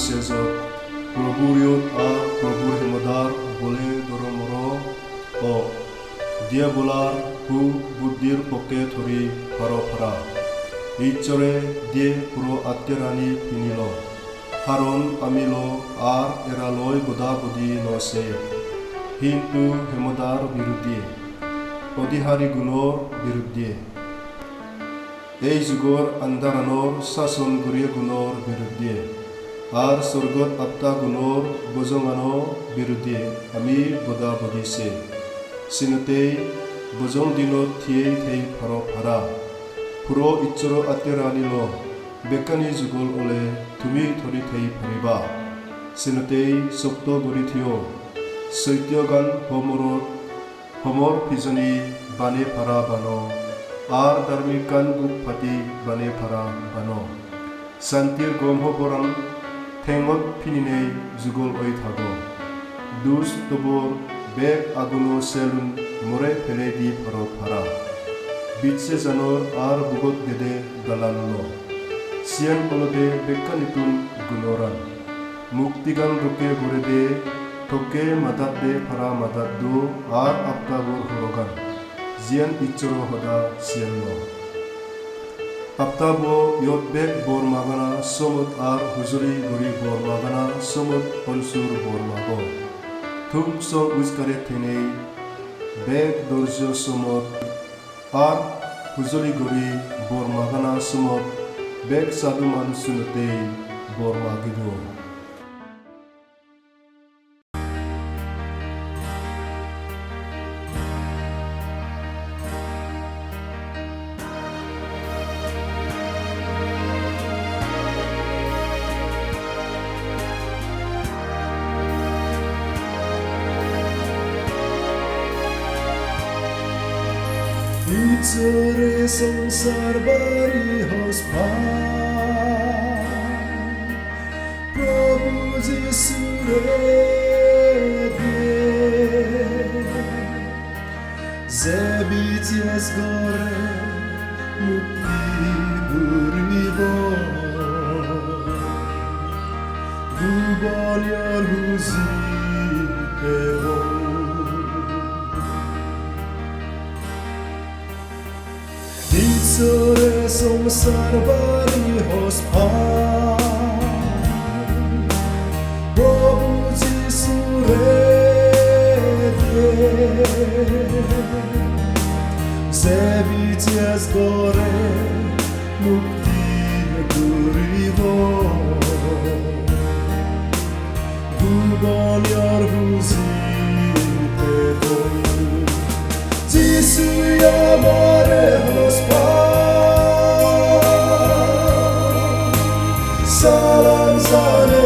sejot Prabhur ar Prabhur hemodar bole doromoro o diabolar হু বুদ্ধির পক্ষে ধরি ফার ফারা। ঈশ্বরে দিয়ে পুরো আত্মীরানি ফিনিল, কারণ আমিল আর এরালয় বোধা-বুধি নসে, কিন্তু হেমদার বিরুদ্ধে, অধিহারী গুণৰ বিৰুদ্ধে, এই যুগৰ আন্ধাৰানৰ শাসন গুৰিয়ে গুণৰ বিৰুদ্ধে আর স্বৰ্গত আত্মা গুণৰ বজঙানৰ বিৰুদ্ধে আমি বোধা বুধিছে। চিনতেই বজং দিনত থিয়েই থেই ফাৰ ফাৰা ফুৰ ঈশ্বৰ আত্মীৰানিল বেকানি যুগল অলে তুমি ধৰি থেই ফাৰিবা। চিনতেই শক্ত গৰি থিয় চৈত্যগান হোমৰত হোমৰ ফিজনি বানে ফাৰা বান আর ধাৰ্মিক গান বুক ফাটি বানে ফাৰা বান। শান্তিৰ গম ঠেঙত ফিনিনেই যুগল ঐ থাগ। দুষ্টবোৰ বেগ আগুনো চেলুন মৰে ফেলে দি ফাৰ ফাৰা। বিচ্ছেজানৰ আর বুগত গেদে দালাল সিয়ান অলদে বেকানিতুন গুণৰান। মুক্তিগান রকে গড়ে দে থকে মাদাত দে ফারা মাদাত দো আর আপ্তাবর হরগান জিয়ান ইচ্ছর হদা সিয়ান। আপ্তাবো ইয়ত বেগ বর মাগানা সমত আর হুজুরি গরি বর মাগানা সমত অনসুর বর মাগ। থুম সং উজকারে থেনেই বেগ দর্জ সমত আর হুজুরি গরি বর মাগানা সমত বেগ সাধু মানুষুনতেই বর মাগিদো। ঈশ্বৰে সংসাৰ বাৰী হস্পান প্ৰভু যীশুৰে যে বিচেষ কৰে মুক্তি ঘূৰিব ভুৱনৰ হুজি ঈশ্বৰে সংসাৰ বাৰী হস্পান প্ৰভু যীশুৰে যে বিচেষ কৰে মুক্তি ঘূৰিব ভুৱনৰ হুজি যীশুৱে আমাৰে হস্পান সালাম জানে।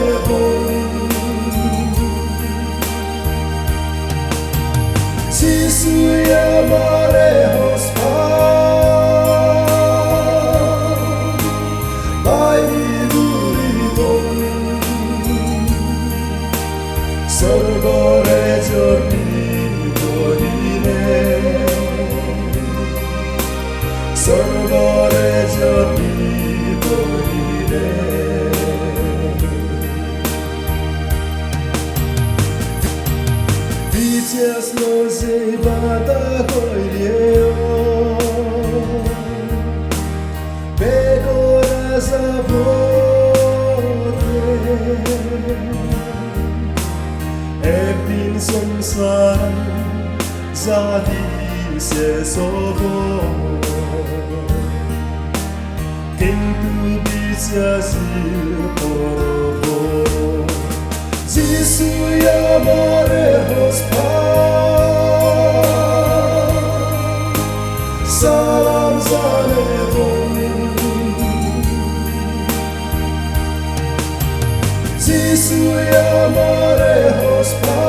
যীশুৱে আমাৰে হস্পান বাইৰি ঘূৰিব স্বৰ্গৰে জন্মি বহিলে, স্বৰ্গৰে জন্মি বহিলে। বিচেষ লজে বাতা কইলেও বেগরা যাব। একদিন সংসার জাতি শেষ হব, কিন্তু বিশ্বাসীর পরব। যীশুৱে আমাৰে হস্পান সালাম জানে। যীশুৱে আমাৰে হস্পান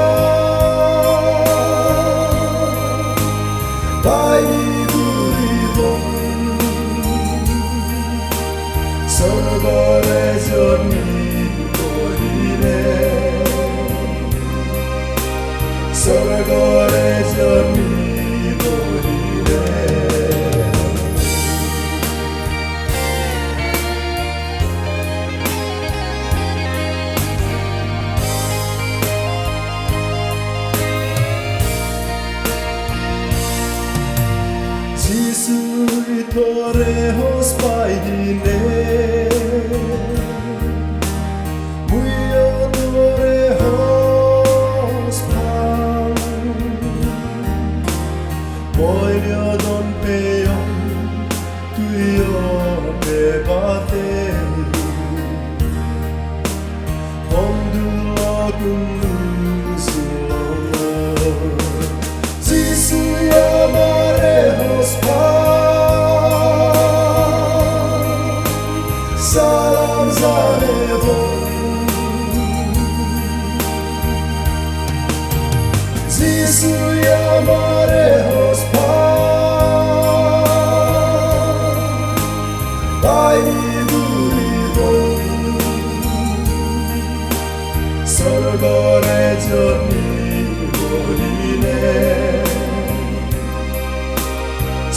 বাইৰি ঘূৰিব স্বৰ্গৰে জন্মি বহিলে, স্বৰ্গৰে জন্মি বহিলে। পাইলে মুয়নরে হস্পান Moiliodon peon tuyo bebate Salam zanevo Zisu yamare hospan Bai duribo স্বর্গরে জন্মি বলিলে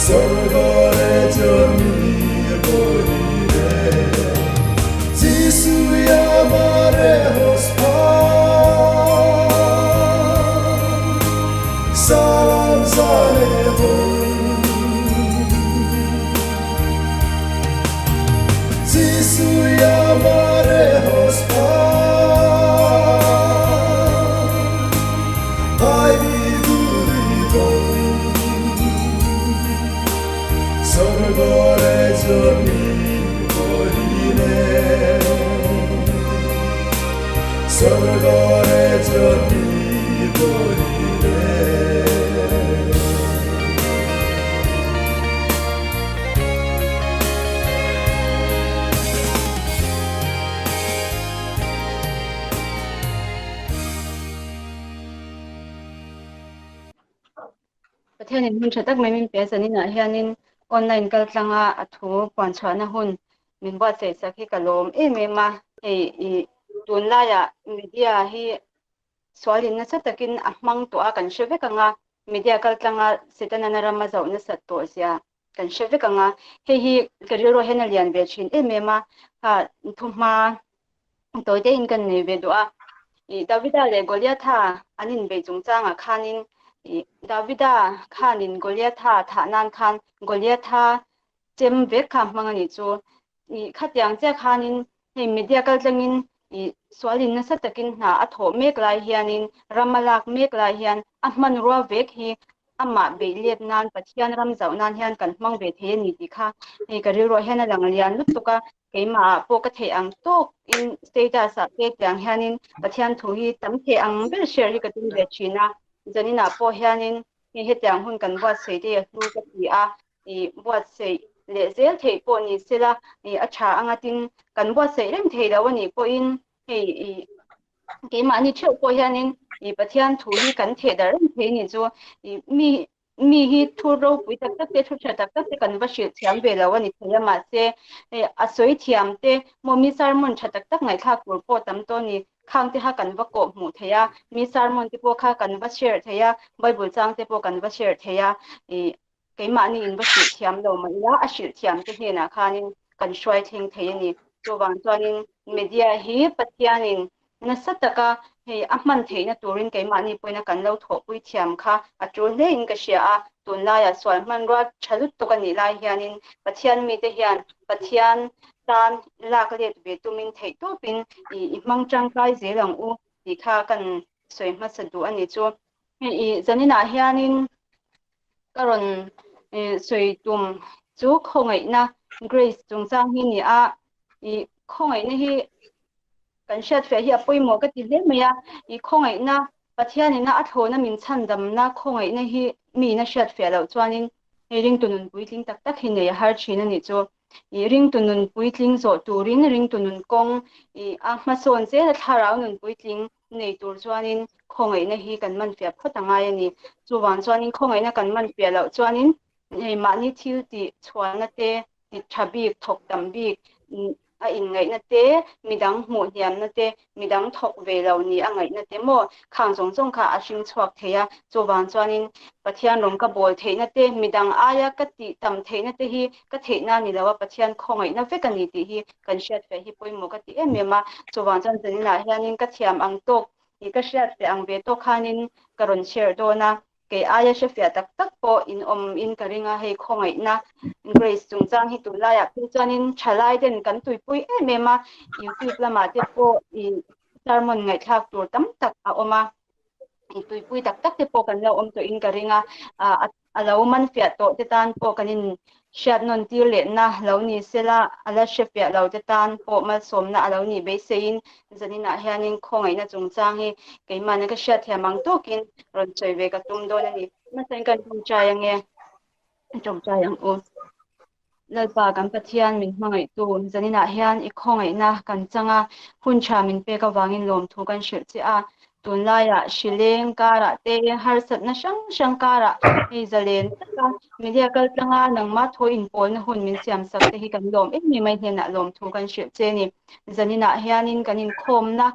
স্বর্গরে জন্মি বলিলে যিশু আমারে সালাম জানেব যিশু আমারে স্বর্গরে জন্মি বলিলে স্বর্গরে জন্মি বলিলে Pathianin hun tha tak mai min pe zaninah hianin online kal tlanga a thu puan chhuahna hun min buatsaih sak hi ka lawm em em a, hei ih tunlaiah media hi sualin nasa takin a hmang tawh a kan hre vek ang a, media kal tlanga Setana rama zoh nasat tawh zia kan hre vek ang a, hei hi ka rilru hian a lian ve thin em em a, kha thuhma tawi te in kan nei ve duh a, ih Davida leh Goliatha an inbeih chungchangah khanin ih Davida khanin Goliatha thah nan khan Goliatha chem vek kha hmang a nih chu, ih khatiang chiah khanin hei media kal tlangin ih sualin nasa takin hna a thawh mek lai hianin ram a lak mek lai hian a hmanrua vek hi amah beih let nan Pathian ram zauh nan hian kan hmang ve thei a ni tih kha hei ka rilruah hian a lang lian lutuk a, keimah pawh ka theih ang tawk in status ah te tiang hianin Pathian thu hi tam theih ang ber share hi ka tum ve thin a, zaninah pawh hianin hei hetiang hun kan buatsaih te a hlu ka ti a, ih buatsaih leh zel theih pawh ni sela ih a tha anga tin kan buatsaih reng thei lo a nih pawhin hei ih keimahni theuh pawh hianin ih Pathian thu hi kan theh darh reng thei a nih chu ih mi mi hi thu ropui tak tak te thu tha tak tak te kan va hrilh thiam ve lo a ni thei a mahse hei a sawi thiam te maw mi sermon tha tak tak ngaihthlak tur pawh tam tawh a ni khang te kha kan va kawh hmuh thei a mi sermon te pawh kha kan va share thei a bible chang te pawh kan va share thei a ih keimahni in va hrilh thiam lo mah ila a hrilh thiam te hnenah khanin kan hruai thleng thei a ni. Chuvang chuanin media hi Pathianin nasa taka hei a hman theihna turin keimahni pawhin a kan lo thawhpui thiam kha a tul hlein ka hria a, tunlaiah sual hmanrua tha lutuk a nih lai hianin Pathian mite hian Pathian tan lak let ve tumin theih tawpin i hmang tangkai zel ang u tih kha kan sawi hmasa duh a ni chu. Hei zaninah hianin ka rawn sawi tum chu khawngaihna grace chungchang hi ni a, i khawngaihna hi kan hriat fiah hi a pawimawh ka ti hle mai a, i khawngaihna Pathianina a thlawna min chhandamna khawngaihna hi miin a hriat fiah loh chuanin hei ringtu nun puitling tak tak hi nei a har thin a nih chu. I ringtu nun puitling zawh turin ringtu nun kawng i a hmasawn zel a thlarau nun puitling nei tur chuanin khawngaihna hi kan man fiah phawt a ngai a ni. Chuvang chuanin khawngaihna kan man fiah loh chuanin hei mahni thil tih chhuanna te, ti tha bik, thawk tam bik a inngaihna te, midang hmuh hniamna te, midang thawk ve lo ni a ngaihna te maw khang zawng zawng kha a hring chhuak thei a. Chuvang chuanin Pathian rawng ka bawl theihna te, midang aia ka tih tam theihna te hi ka theihna a ni lo a, Pathian khawngaihna vek a ni tih hi kan hriat fiah hi pawimawh ka ti em em a. Chuvang chuan zaninah hianin ka thiam ang tawk ih ka hriat fiah ang ve tawk khanin ka rawn share dawn a. Kei aia hrefiah tak tak pawh in awm in ka ring a, hei khawngaihna Grace chungchang hi tunlaiah phei chuanin thalai ten kan tuipui em em a, YouTube lamah te pawh i sermon ngaihthlak tur tam tak a awm a, i tuipui tak tak te pawh kan lo awm tawh in ka ring a, a lo man fiah tawh te tan pawh kan in hriat nawn tir lehna lo ni sela, a la hre fiah lo te tan pawh malsawmna a lo nih beiseiin zaninah hianin khawngaihna chungchang hi keimahna ka hriat thiam ang tawkin rawn sawi ve ka tum dawn a ni. Hmasain kan tawngtai ange, tawngtai ang u. Lalpa kan Pathian min hmangaihtu zaninah hian i khawngaihna kan chang a, hun tha min pek avangin lawmthu kan hrilh che a. Tunlaiah hrileng karah te harsatna hrang hrang karah hei zalen taka media kaltlanga nangmah thaw inpawlna hun min siamsak te hi kan lawm em em mai hnenah lawmthu kan hrilh che a ni. Zaninah hianin kan inkhawmna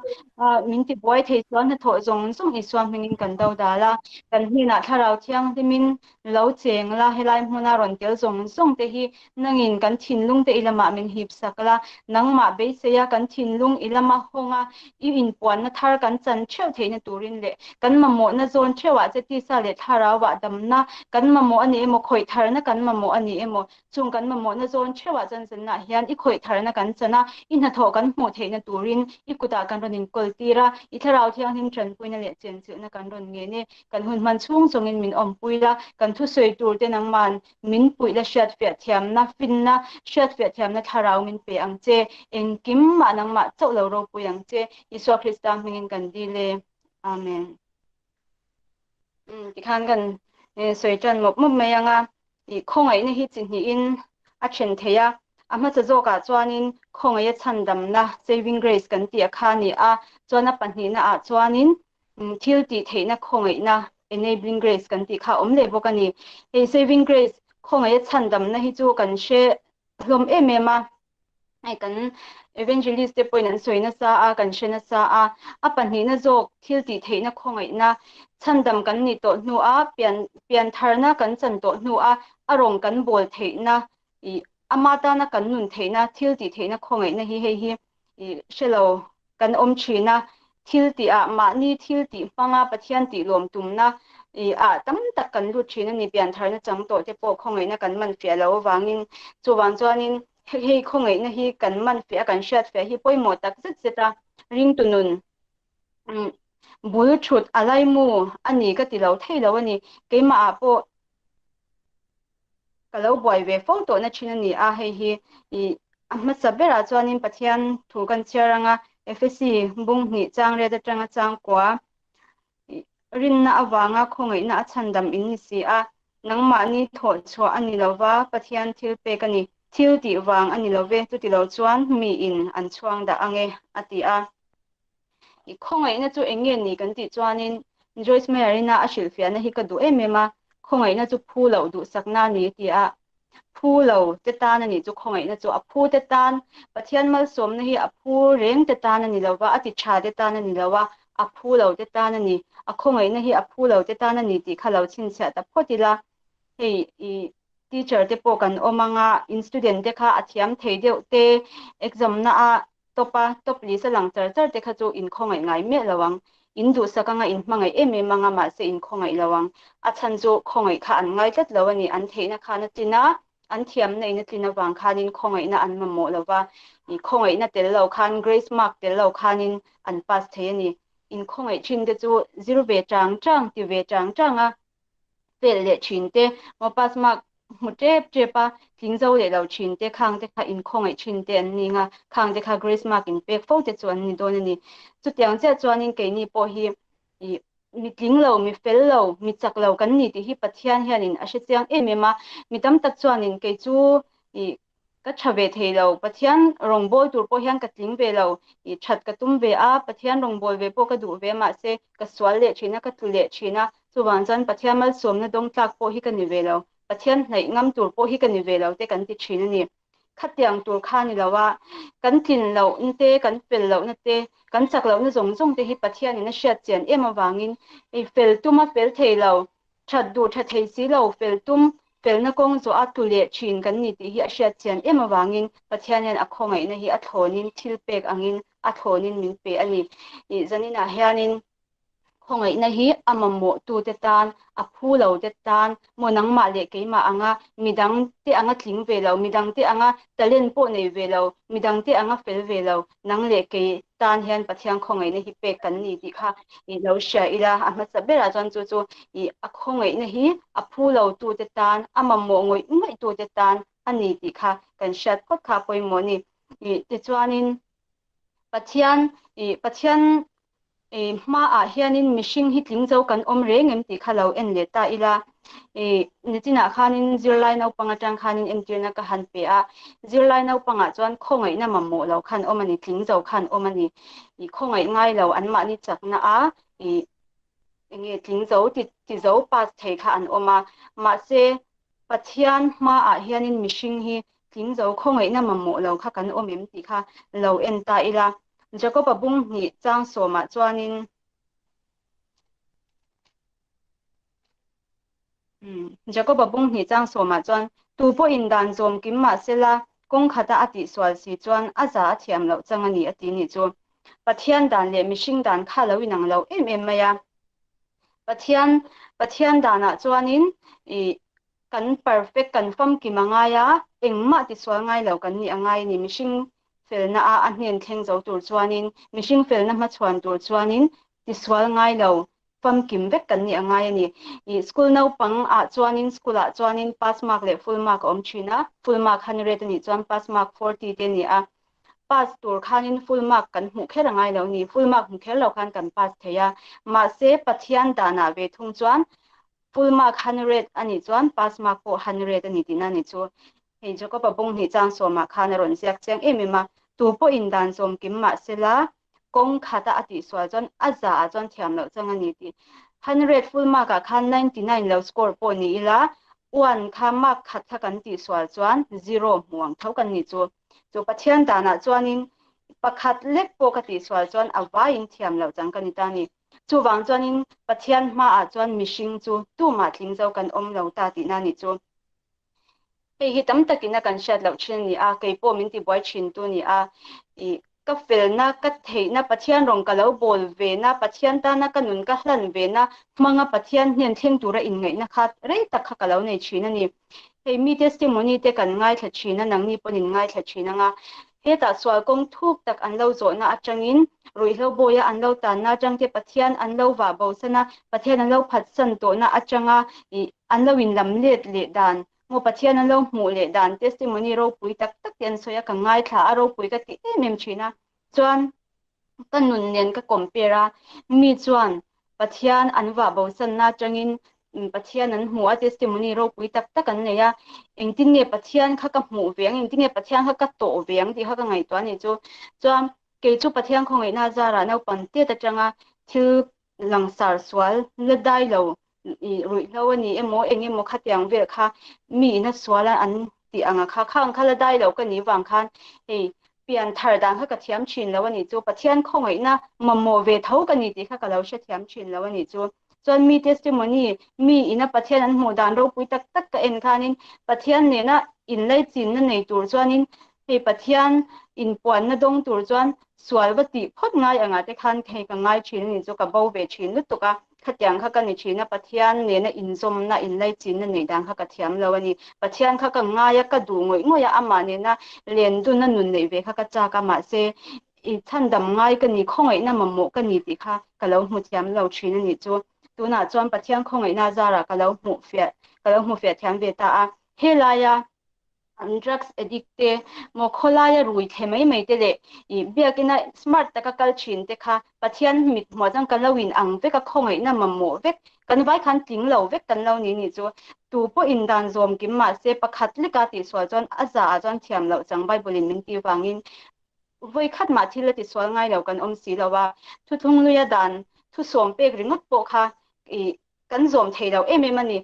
min tibuai thei chuan hnathawh zawng zawng Isua hmingin kan dodal a, kan hnenah Thlarau Thianghlimin Lo cheng la, helai hmuna rawn tel zawng zawng te hi nangin kan thinlung te i lamah min hip sak la, nangmah beiseia kan thinlung i lama hawnga i inpuanna thar kan chan theuh theihna turin leh kan mamawhna zawn theuhah che tisa leh thlarauah damna kan mamawh a ni emaw, khawih tharna kan mamawh a ni emaw, chung kan mamawhna zawn theuhah chuan zanah hian i khawih tharna kan chan a, i hnathawh kan hmuh theihna turin i kutah kan rawn inkawl tir a, i thlarau thianghlim tanpuina leh chenchilhna kan rawn ngen e. Kan hun hman chhung chungin min awmpui la, kan thusawi tur te nangman min puih la hriatfiah thiamna, finna, hriatfiah thiamna thlarau min pe ang che, engkim mah nangmah chauh lo ropui ang che, Isua Krista hmingin kan dil e. Amen. Umm tikhan kan sawi tan mawp mawp mai ang a, i khawngaihna hi chi hnihin a then thei a, a hmasa zawkah chuanin khawngaih a chhandamna, saving grace kan tih a kha a ni a, chuan a pahnihna ah chuanin thil tih theihna khawngaihna, enabling grace kan tih kha a awm leh bawk a ni. Hei saving grace khawngaih a chhandamna hi chu kan hre hlawm em em a, hei kan evangelist te pawhin an sawi nasa a, kan hre nasa a, a pahnihna zawk thil tih theihna khawngaihna chhandam kan nih tawh hnu a, pian piantharna kan chan tawh hnu a, a rawng kan bawl theihna ih ama tana kan nun theihna thil tih theihna khawngaihna hi hei hi ih hre lo kan awm thin a, thil tih ah mahni thil tih hmanga Pathian tih lawm tumna ih ah tam tak kan lut thin a ni, piantharna chang tawh te pawh khawngaihna kan man fiah loh avangin chuvang chuanin hei khawngaihna hi kan man fiah a kan hriat fiah hi pawimawh tak zet zet a, ringtu nun bul thut a laimu a ni ka ti lo thei lo a ni, keimah ah pawh ka lo buai ve fo tawhna thin a ni a, hei hi ih a hmasa berah chuanin Pathian thu kan chhiar anga Efesi bung hnih chang riat atanga chang kua ih rinna avanga khawngaihna a chhandam in ni si a, nangmahni thawh chhuah a ni lova Pathian thil pek a ni, thil tih vang a ni love chutilo chuan miin an chhuang dah ange a ti a. I khawngaihna chu eng nge ni kan tih chuanin Joyce Meyer-ina a hrilhfiahna hi ka duh em em a, khawngaihna chu phu loh duhsakna a ni a ti a. Phu lo te tan a nih chu khawngaihna chu a phu te tan, Pathian malsawmna hi a phu reng te tan a ni lo va, a ti tha te tan a ni lo a, a phu lo te tan a ni. A khawngaihna hi a phu lo te tan a ni tih kha lo chhinchhiah ta phawt ila, hei i teacher te pawh kan awm anga, in student te kha a thiam thei deuh te, exam na a Top a, top list a lang char char te kha chu in khawngaih ngai miah lo ang. In duhsak anga in hmangaih em em anga mahse in khawngaih lo ang. A chhan chu khawngaih kha an ngai tlat lo a ni. An theihna khan a tlin a, an thiamna in a tlin avang khanin khawngaihna an mamawh lo va. I khawngaihna tel lo khan, grace mark tel lo khanin an pass thei a ni. In khawngaih thin te chu zir ve chang chang, ti ve chang chang a, fel leh thin te, maw pass mark hmu tep tep a, tling zo leh lo thin te, khang te kha inkhawngaih thin te an ni nga, khang te kha grace mark in pek fo te chu an ni dawn a ni. Chutiang chiah chuanin keini pawh hi ih mi tling lo, mi fel lo, mi chak lo kan ni tih hi Pathian hianin a hre chiang em em a, mi tam tak chuanin kei chu ih Ka tha ve thei lo, Pathian rawngbâwl tur pawh hian ka tling ve lo, i that ka tum ve a, Pathian rawngbâwl ve pawh ka duh ve, mahse ka sual leh thin a, ka tlu leh thin a, chuvang chuan Pathian malsawmna dawng tlak pawh hi ka ni ve lo, Pathian hnaih ngam tur pawh hi ka ni ve lo te kan ti thin a ni. Khatiang tur kha ni lo a, kan tlin lohna te, kan fel lohna te, kan chak lohna zawng zawng te hi Pathianin a hriat chian em avangin i fel tum a fel thei lo, That duh tha thei si lo, fel tum, felna kawng zawh a tlu leh thin kan ni tih hi a hriat chian em avangin Pathian hian a khawngaihna hi a thlawnin thil pek angin a thlawnin min pe a ni. Ih zaninah hianin. Khawngaihna hi a mamawh tute tan, a phu lo te tan, maw nangmah leh keimah anga midang te anga tling ve lo, midang te anga talent pawh nei ve lo, midang te anga fel ve lo, nang leh kei tan hian Pathian khawngaihna hi pek kan ni tih kha i lo hria ila, a hmasa berah chuan chu chu i a khawngaihna hi a phu lo tute tan, a mamawh ngawih ngawih tute tan a ni tih kha kan hriat phawt kha a pawimawh a ni. I tichuanin Pathian i Pathian i hmaah hianin mihring hi tling zo kan awm reng em tih kha lo en leh ta ila. I nichinah khanin zirlai naupang atang khanin entirna ka han pe a, zirlai naupangah chuan khawngaihna mamawh lo khan awm a ni, tling zo khan awm a ni. I khawngaih ngai lo anmahni chakna a i enge tling zo ti ti zo pass thei kha an awm a, mahse Pathian hmaah hianin mihring hi tling zo khawngaihna mamawh lo kha kan awm em tih kha lo en ta ila. Jakob-a bung hnih chang sawmah chuanin Jakob-a bung hnih chang sawmah chuan tu pawhin dan zawm kim mah sela kawng khata a tihsual si chuan a za a thiam loh chang a ni a ti nih chu. Pathian dan leh mihring dan kha lo inang lo em em mai a. Pathian Pathian danah chuanin ih kan perfect kan famkim a ngai a, engmah tisual ngai lo kan nih a ngai a ni. Mihring felna a a hnen thleng zo tur chuanin, mihring felna hmachhuan tur chuanin tisual ngai lo famkim vek kan nih a ngai a ni. Ih school naupang ah chuanin school ah chuanin pass mark leh full mark a awm thin a, full mark 100 a nih chuan pass mark 40 te a ni a, pass tur khanin full mark kan hmuh kher a ngai lo ni, full mark hmu kher lo khan kan pass thei a, mahse Pathian danah ve thung chuan full mark 100 a nih chuan pass mark pawh 100 a ni tihna a ni chu. Hei Jacob-a bung hnih chang sawmah khan a rawn ziak chiang em em a, tu pawhin dan sawm kim mah sela kawng khata a tihsual chuan a za ah chuan thiam loh chang a ni tih. 100 full mark ah khan 99 lo score pawh ni ila one kha mark khat kha kan tihsual chuan zero hmu ang tho kan ni chu. Chu Pathian danah chuanin pakhat lek pawh ka tihsual chuan a vaiin thiam loh chang ka ni ta a ni. Chuvang chuanin Pathian hmaah chuan mihring chu tumah tling zo kan awm lo ta tihna a nih chu. Hei hi tam takin a kan hriat loh thin a ni a, kei pawh min tibuai thin tu a ni a. Ih ka felna, ka theihna, Pathian rawng ka lo bawl vena, Pathian tana ka nun ka hlan vena hmanga Pathian hnen thleng tura inngaihna kha rei tak kha ka lo nei thin a ni. Hei mi testimony te kan ngaithla thin a, nangni pawn in ngaithla thin anga hetah sual kawng thuk tak an lo zawhna atangin ruihhlo bawia an lo tanna atang te Pathian an lo vah bosan a, Pathian an lo phatsan tawhna atanga ih an lo in lam let leh dan maw Pathian an lo hmuh leh dan testimony ropui tak tak te an sawi a, ka ngaithla a ropui ka ti em em thin a, chuan ka nun nen ka compare a, mi chuan Pathian an vah bosanna atangin Pathian an hmu a, testimony ropui tak tak an nei a, engtin nge Pathian kha ka hmuh ve ang, engtin nge Pathian kha ka tawh ve ang tih kha ka ngaihtuah a nih chu. Chuan kei chu Pathian khawngaihna zarah naupang tet atanga thil langsar sual la dai lo i ruihhlo a ni emaw eng emaw khatiang vel kha mi ina sual a an tih anga kha khang kha la dai lo ka nih vang khan hei pian thar dan kha ka thiam thin lo a nih chu Pathian khawngaihna mamawh ve tho ka ni tih kha ka lo hrethiam thin lo a nih chu chuan mi testimony mi ina Pathian an hmuh dan ropui tak tak ka en khanin Pathian nena inlaichinna nei tur chuanin hei Pathian inpuanna dawng tur chuan sual va tih phawt ngai angah te khan hei ka ngai thin a nih chu ka bo ve thin lutuk a, khatiang kha ka ni thin a, Pathian nena inzawmna, inlaichinna neih dan kha ka thiam lo a ni. Pathian kha ka ngai a, ka duh ngawih ngawih a, amah nena len duna nun neih ve kha ka chak a, mahse i chhandam ngai ka ni, khawngaihna mamawh ka ni tih kha ka lo hmu thiam lo thin a nih chu. Tunah chuan Pathian khawngaihna zarah ka lo hmuh fiah, ka lo hmu fiah thiam ve ta a, helaia An drugs addict te, maw khawlaia rui thle mai mai te leh i biakina smart taka kal thin te kha Pathian mit hmuah chuan kan lo in ang vek a, khawngaihna mamawh vek, kan vai khan tling lo vek kan lo ni nih chu. Tu pawh in dan zawm kim mah se pakhat leka tihsual chuan a za ah chuan thiam loh chang Bible in min tih vangin vawi khat mah thil a tisual ngai lo kan awm si lo a, thuthlung luia dan thusawm pek ringawt pawh kha i kan zawm thei lo em em a ni.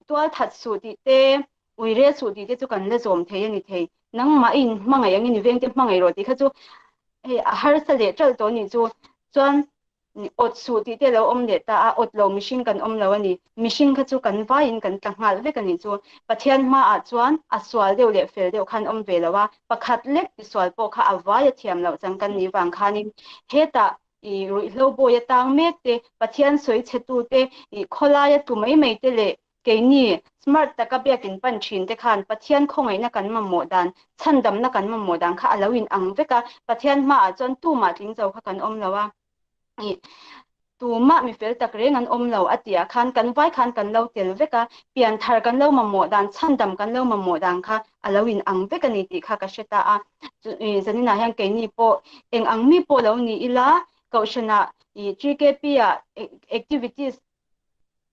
Tual that suh tih te, ui rel suh tih te chu kan la zawm thei a ni thei. Nangmah i inhmangaih angin i vengte hmangaih rawh tih kha chu hei a harsa leh ṭalh tawh a nih chu. Chuan awt suh tih te a lo awm leh ta a, awt lo mihring kan awm lo a ni. Mihring kha chu kan vaiin kan tla nghal vek a nih chu. Pathian hmaah chuan a sual deuh leh fel deuh khan awm ve lo a, pakhat lek tisual pawh kha a vai a thiam loh chang kan nih vang khanin hetah. I ruihhlo bawi atang mek te, Pathian sawi chhe tu te, i khawlaia tlu mai mai te leh keini smart taka biakin pan thin te khan Pathian khawngaihna kan mamawh dan, chhandamna kan mamawh dan kha a lo in ang vek a, Pathian hmaah chuan tumah tling zo kha kan awm lo a. I tumah mi fel tak reng an awm lo a tih ah khan kan vai khan kan lo tel vek a, pianthar kan lo mamawh dan, chhandam kan lo mamawh dan kha a lo in ang vek a ni tih kha ka hre ta a. Zaninah hian keini pawh eng ang mi pawh lo ni ila kohhranah i GKP ah activities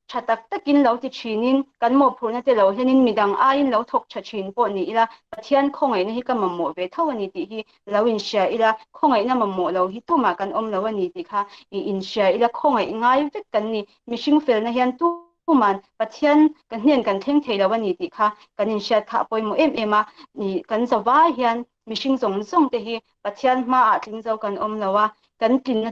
tha tak takin lo ti thinin kan mawhphurhna te lo hlenin midang aiin lo thawk tha thin pawh ni ila Pathian khawngaihna hi ka mamawh ve tho a ni tih hi lo inhria ila, khawngaihna mamawh lo hi tumah kan awm lo a ni tih kha i inhria ila, khawngaih ngai vek kan ni. Mihring felna hian tuman Pathian kan hnen kan thleng thei lo a ni tih kha kan inhriat kha a pawimawh em em a, i kan zavai hian mihring zawng zawng te hi Pathian hmaah tling zo kan awm lo a, kan tlinna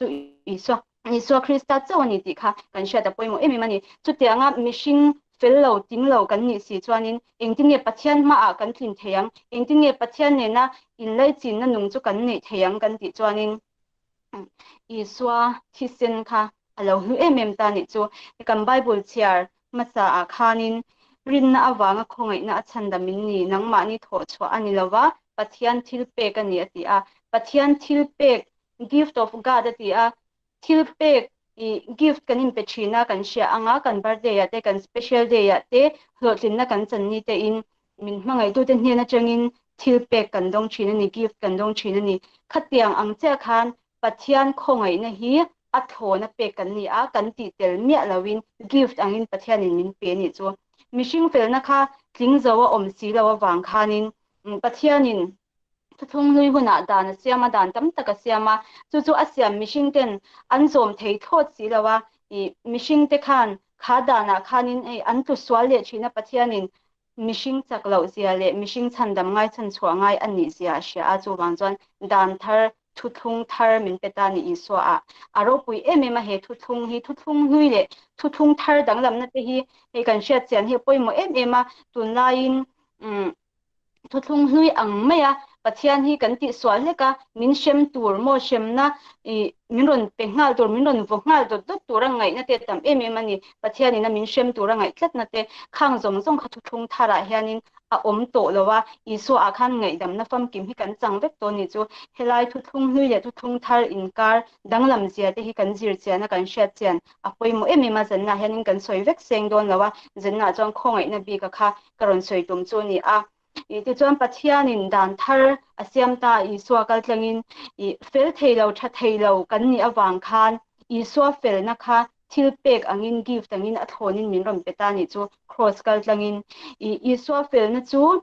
chu Isua Isua Krista chauh a ni tih kha kan hriat a pawimawh em em a ni. Chutianga mihring fel lo, ting lo kan nih si chuanin engtin nge Pathian hmaah kan tlin thei ang, engtin nge Pathian nena inlaichinna nung chu kan neih thei ang kan tih chuanin Isua thisen kha a lo hlu em em ta nih chu. Kan Bible chhiar hmasa ah khanin rinna avanga khawngaihna a chhandam in ni, nangmahni thawhchhuah a ni lova, Pathian thilpek a ni a ti a. Pathian thilpek Gift of God a ti a, thil pek i gift kan inpe thin a, kan hria ang a, kan birthday ah te, kan special day ah te, hlawhtlinna kan chan ni te in min hmangaihtute hnen atangin thil pek kan dawng thin a ni, gift kan dawng thin a ni. Khatiang ang chiah khan Pathian khawngaihna hi a thlawna pek kan ni a, kan tih tel miah loin gift angin Pathianin min pe nih chu. Mihring felna kha tling zo a awm si lo avang khanin Pathianin Thuthlung hlui hunah dan a siam a, dan tam tak a siam a, chu chu a siam mihring ten an zawm thei thlawt si lo a, i mihring te khan kha danah khanin hei an tlu sual leh thin a, Pathianin mihring chak loh zia leh mihring chhandam ngai chhanchhuah ngai a nih zia a hria a, chuvang chuan dan thar thuthlung thar min pe ta ni Isua ah a ropui em em a, he thuthlung hi thuthlung hlui leh thuthlung thar danglamna te hi hei kan hriat chian hi a pawimawh em em a, tunlaiin umm Thuthlung hlui ang mai a, Pathian hi kan tih sual hlek a, min hrem tur maw hremna i min rawn pe nghal tur, min rawn vaw nghal dawt dawt tur a ngaihna te a tam em em a ni. Pathianin a min hrem tur a ngaih tlatna te khang zawng zawng kha thuthlung tharah hianin a awm tawh lo a, Isua ah khan ngaihdamna famkim hi kan chang vek tawh a nih chu. Helai thuthlung hlui leh thuthlung thar inkar danglam zia te hi kan zir chian a, kan hriat chian a pawimawh em em a, zanna hianin kan sawi vek seng dawn lo a, zanna chuan khawngaihna bik a kha ka rawn sawi tum chu a ni a. Tichuan Pathianin dan thar a siam ta Isua kal tlangin i fel thei lo, tha thei lo kan nih avang khan Isua felna kha thil pek angin, gift angin a thlawnin min rawn pe ta nih chu Kraws kal tlangin. I Isua felna chu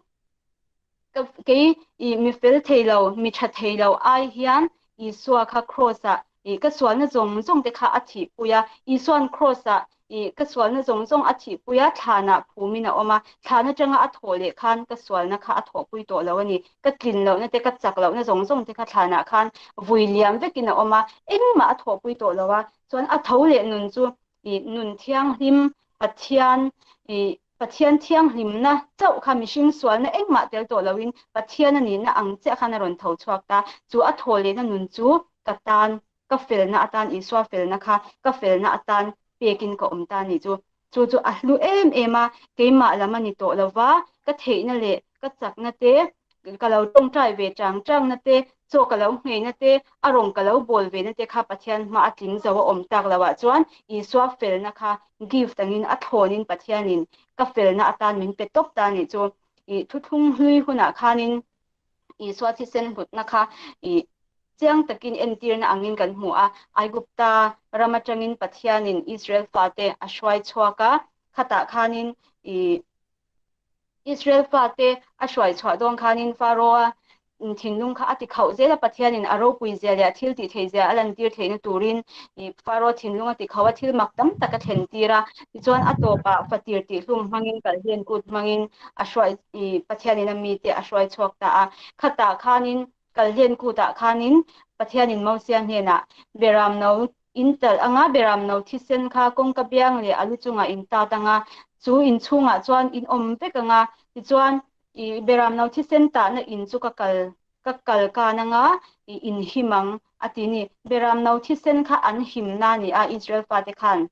ka kei i mi fel thei lo, mi tha thei lo ai hian Isua kha Kraws ah i ka sualna zawng zawng te kha a thihpui a, Isua'n Kraws ah i ka sualna zawng zawng a thihpui a, thlanah phumin a awm a, thlan atanga a thawh leh khan ka sualna kha a thawhpui tawh lo a ni. Ka tlin lohna te, ka chak lohna zawng zawng te kha thlanah khan vui liam vekin a awm a, engmah a thawhpui tawh lo a, chuan a tho leh nun chu i nun thianghlim Pathian i Pathian thianghlimna chauh kha mihring sualna engmah tel tawh loin Pathian a nihna ang chiah khan a rawn tho chhuak ta. Chu a thaw lehna nun chu ka tan, ka felna atan, Isua felna kha ka felna atan pekin ka awm ta nih chu. Chu chu a hlu em em a, keimah lam a ni tawh lova, ka theihna leh ka chakna te, ka lo tawngtai ve chang changna te, chaw ka lo ngheina te, a rawng ka lo bawl vena te kha Pathian hma a tling zo a awm tak lo ah chuan Isua felna kha gift angin a thlawnin Pathianin ka felna atan min pe tawp ta nih chu. I thuthlung hlui hunah khanin Isua thisen hlutna kha i chiang takin entirna angin kan hmu a, Aigupta ram atangin Pathianin Israel fate a hruai chhuak a, khatah khanin i Israel fate a hruai chhuah dawn khanin Pharaoh-a thinlung kha a ti khauh zel a, Pathianin a ropui zia leh a thil tih theih zia a lantir theihna turin Pharaoh thinlung a ti khauh a, thil mak tam tak a thlen tir a. Tichuan a tawpah fatir tihhlum hmangin kalhlen kut hmangin a hruai Pathianin a mite a hruai chhuak ta a. Khatah khanin Kalhlen kutah khanin Pathianin Mosia hnenah Beram no in talh anga Beram no thisen kha kawngka biang leh a lu chungah in tat anga chu in chhungah chuan in awm vek anga tichuan i Beram no thisen tahna in chu ka kal. Ka kal kan anga i inhim ang, a ti ni. Beram no thisen kha an himna a ni a, Israel fate khan.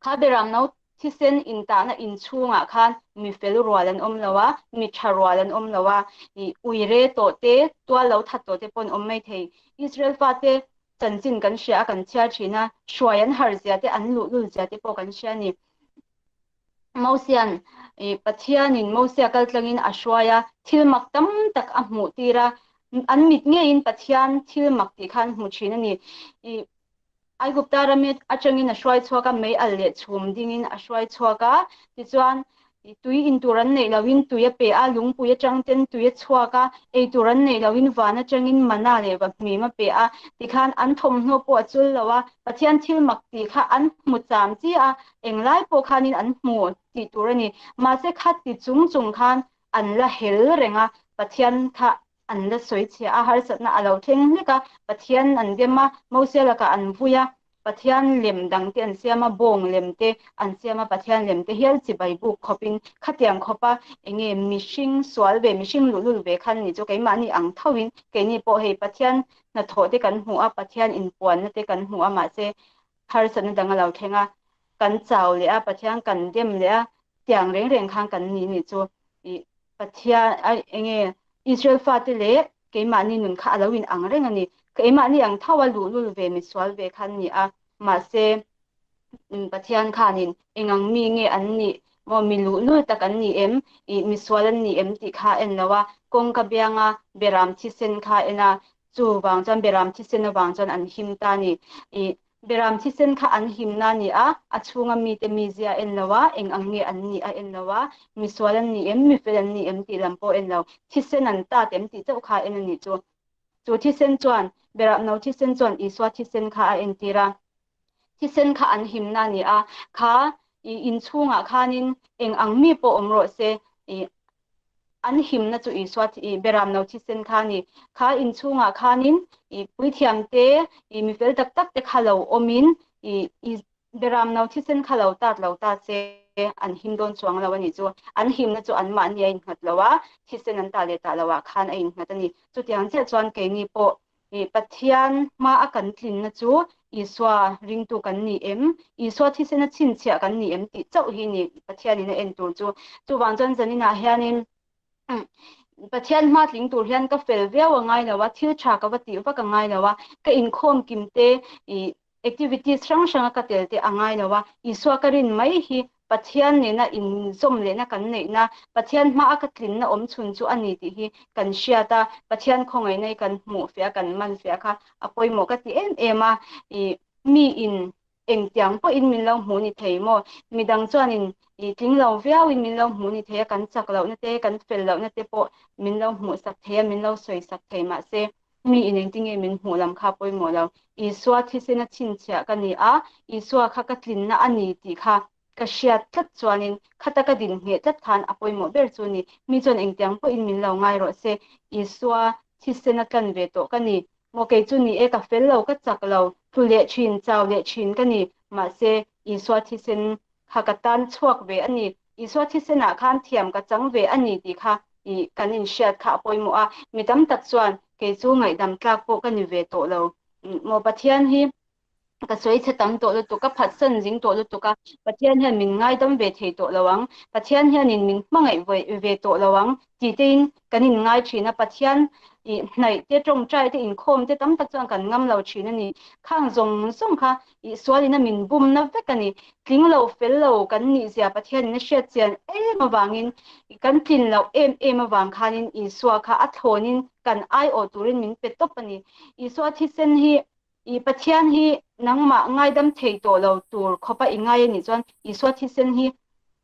Kha beram no thisen intahna inchhungah khan mi fel rual an awm lo a, mi tha rual an awm lo a, i uire tawh te, tual lo that tawh te pawh an awm mai thei. Israel fate chanchin kan hria a, kan chhiar thin a, hruai an har zia te, an luhlul zia te pawh kan hria a ni. Mosia'n Pathianin Mosia kaltlangin a hruai a, thil mak tam tak a hmuh tir a, an mit ngeiin Pathian thil mak tih kha an hmu thin a ni. Aigupta ram atangin a hruai chhuak a, mei al leh chhum dingin a hruai chhuak a, tichuan tui in tur an neih lohin tui a pe a, lungpui atang ten tui a chhuak a, ei tur an neih lohin van atangin mana leh vahmim a pe a, tikhan an thawmhnaw pawh a chul lo a, Pathian thil mak tih kha an hmu cham chi a, Englai pawh khanin an hmu tih tur a ni. Mahse kha ti chung chung khan an la hel reng a, Pathian kha an la sawi chhia a, harsatna a lo thleng hlek a, Pathian an dem a, Mosia lakah an vui a, Pathian lem dang te an siam a, bawng lem te an siam a, Pathian lem te hial chibai buk khawpin khatiang khawpa enge mihring sual ve, mihring luhlul ve khan ni chu keimahni ang thoin keini pawh hei Pathian hnathawh te kan hmu a, Pathian inpuanna te kan hmu a, mahse harsatna dang a lo thleng a, kan chau leh a, Pathian kan dem leh a, tiang reng reng khan kan ni nih chu i Pathian ai enge Israel fate leh keimahni nun kha a lo in ang reng a ni. Keimahni ang tho a luhlul ve misual ve khan ni a, mahse Pathian khanin engang mi nge an nih maw mi luhlul tak an ni em, i misual an ni em tih kha en lo a, kawngka bianga beram thisen kha en a, Chuvang chuan Beram thisen avang chuan an him ta a ni. I Beram thisen kha an himna a ni a, a chhunga mite mizia a en lo a, eng ang nge an nih a en lo a, misual an ni em, mifel an ni em tih lam pawh a en lo. Thisen an tat em tih chauh kha a en a nih chu. Chu thisen chuan, Beramno thisen chuan Isua thisen kha a entir a. Thisen kha an himna a ni a, kha i inchhungah khanin eng ang mi pawh awm rawh se, i an himna chu Isua i beram no thisen kha a ni. Kha inchhungah khanin i puithiam te, i mifel tak tak te kha lo awmin i i beram no thisen kha lo tat lo ta se an him dawn chuang lo a nih chu. An himna chu anmahni a innghat lo a, thisen an tah leh tah loah khan a innghat a ni. Chutiang chiah chuan keini pawh Pathian hma a kan tlinna chu Isua ringtu kan ni em? Isua thisena chhinchhiah kan ni em tih chauh hi ni Pathianin a en tur chu. Chuvang chuan zaninah hianin Pathian hma tling tur hian ka fel viau a ngai lo a, thil tha ka va tih vak a ngai lo a, ka inkhawm kim te Activities hrang hranga ka tel te a ngai lo a, Isua ka rin mai hi Pathian nena inzawm lehna kan neihna, Pathian hmaa ka tlinna awm chhun chu a ni tih hi kan hriat a, Pathian khawngaihna hi kan hmuh fiah a, kan man fiah kha a pawimawh ka ti em em a, i mi in engtiang pawhin min lo hmuh ni thei maw? Midang chuanin i tling lo viauin min lo hmuh ni thei a, kan chak lohna te, kan fel lohna te pawh min lo hmuhsak thei a, min lo sawisak thei mahse, Mi in engtinge min hmuh lam kha pawimawh lo. Isua thisena chhinchhiah ka ni a, Isua kha ka tlinna a ni tih kha ka hriat tlat chuanin khata ka din ngheh tlat khan a pawimawh ber chu ni. Mi chuan engtiang pawhin min lo ngai rawh se, Isua thisena tlan ve tawh ka ni. Maw kei chu ni e, ka fel lo, ka chak lo, tlu leh thin, chau leh thin ka ni. Mahse, Isua thisen kha ka tan chhuak ve a ni. Isua thisenah khan thiam ka chang ve a ni tih kha i kan inhriat kha a pawimawh a. Mi tam tak chuan kei chu ngaihdam tlak pawh ka ni ve tawh lo. Maw Pathian hi ka sawi chhe tam tawh lutuk, ka phatsan zing tawh lutuk a, Pathian hian min ngaidam ve thei tawh lo ang, Pathian hianin min hmangaih ve tawh lo ang tih tein kan inngai thin a. Pathian i hnaih te, tawngtai te, inkhawm te tam tak chuan kan ngam lo thin a ni. Khang zawng zawng kha i sualin a min bumna vek a ni. Tling lo, fel lo kan nih zia Pathianin a hriat chian em avangin, kan tlin loh em em avang khanin Isua kha a thlawnin kan aiawh turin min pe tawp a ni. Isua thisen hi i Pathian hi nangmah ngaidam thei tawh lo tur khawpa i ngai a nih chuan Isua thisen hi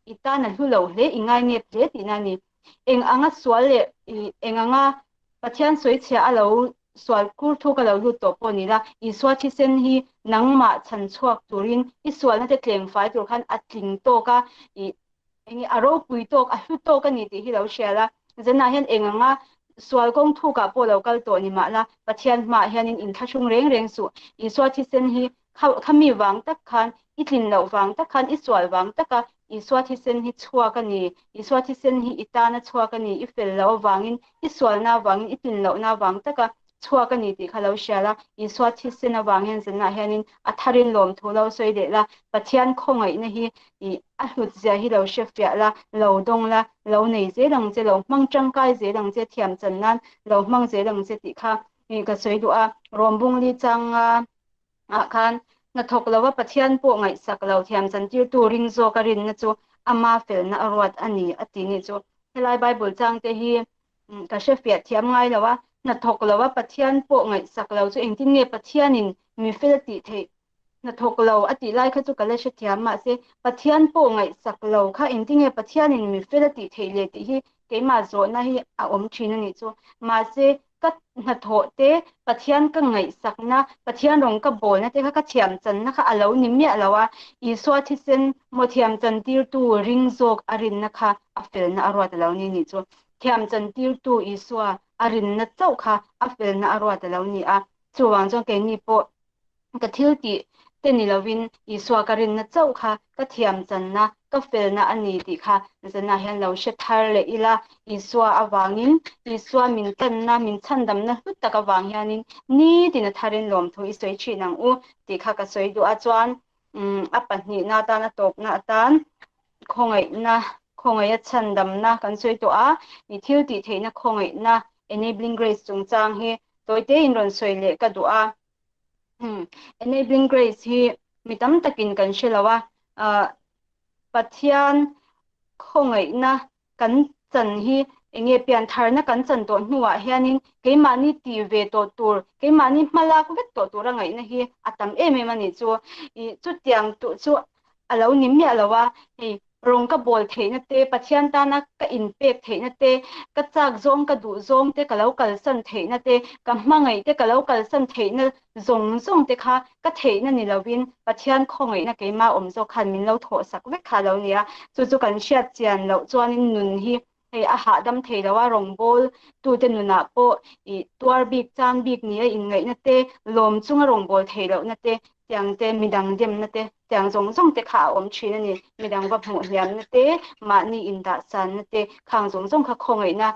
i tan a hlu lo hle, i ngai nep hle tihna a ni. Eng anga sual leh i eng anga Pathian sawichhia a lo sual kur thu ka lo lut tawh pawh ni la, Isua thisen hi nangmah chhan chhuak turin i sualna te tleng fai tur khan a tling tawk a, i enge a ropui tawk, a hlu tawk a ni tih hi lo hria la. Zanah hian eng anga sual kawng thukah pawh lo kal tawh ni mah la, Pathian hmaah hianin inthlahrung reng reng suh. Isua thisen hi Kha khami vang tak khan i tlin loh vang tak khan i sual vang taka Isua thisen hi chhuak a ni. Isua thisen hi i tana chhuak a ni. I fel loh avangin, i sualna avangin, i tlin lohna avang taka chhuak a ni tih kha lo hria la. Isua thisen avang hian zanah hianin a tharin lawmthu lo sawi leh la. Pathian khawngaihna hi i a hlut zia hi lo hre fiah la, lo dawng la, lo nei zel ang che, lo hmang tangkai zel ang che, thiam chan nan lo hmang zel ang che tih kha ka sawi duh a. Rawmbungli changa ah khan hnathawk lova Pathian pawh ngaihsak lo thiam chantirtu ring zawka rinna chu ama felna a ruat a ni a ti nih chu. Helai Bible changte hi ka hre fiah thiam ngai lo a, hnathawk lova Pathian pawh ngaihsak lo chu engtin nge Pathianin mi fel a tih theih? Hnathawk lo a tih lai kha chu ka la hrethiam mahse Pathian pawh ngaihsak lo kha engtin nge Pathianin mi fel a tih theih le tih hi keimah zawhna hi a awm thin a nih chu. Mahse ka hnathawh te, Pathian ka ngaihsakna, Pathian rawng ka bawlna te kha ka thiam channa kha a lo ni miah lo a, Isua thisen maw thiam chantirtu ring zawk a rinna kha a felna a ruat a lo ni nih chu. Thiam chantirtu Isua a rinna chauh kha a felna a ruat a lo ni a, chuvang chuan keini pawh ka thil tih te ni lovin Isua ka rinna chauh kha ka thiam channa, ka felna a ni tih kha zanah hian lo hre thar leh ila, Isua avangin, Isua min tanna, min chhandamna hlu tak avang hianin nitin a tharin lawmthu i sawi thin ang u tih kha ka sawi duh a, chuan a pahnihna atan, a tawpna atan khawngaihna, khawngaiha chhandamna kan sawi tawh a, i thil tih theihna khawngaihna, enabling grace chungchang hi tawite in rawn sawi leh ka duh a. Enabling grace hi mi tam takin kan hre lo a, Pathian khawngaihna kan chan hi enge piantharna kan chan tawh hnuah hianin keimahni tih ve tawh tur, keimahni hmalak vek tawh tura ngaihna hi a tam em em a nih chu. Chutiang chu a lo ni miah lo a, hei rawng ka bawl theihna te, Pathian tana ka inpek theihna te, ka chak zawng ka duh zawng te ka lo kalsan theihna te, ka hmangaih te ka lo kalsan theihna zawng zawng te kha ka theihna ni lovin Pathian khawngaihna keimah awm zawk khan min lo thawhsak vek kha a lo ni a, chu chu kan hriat chian loh chuanin nun hi hei a hahdam thei lo a, rawngbawl tute nunah pawh i tuar bik chang bik ni a inngaihna te, lawm chunga rawngbawl theih lohna te, tiang te midang demna te, tiang zawng zawng te kha a awm thin a ni. Midang va hmuh hliamna te, mahni indahsanna te, khang zawng zawng kha khawngaihna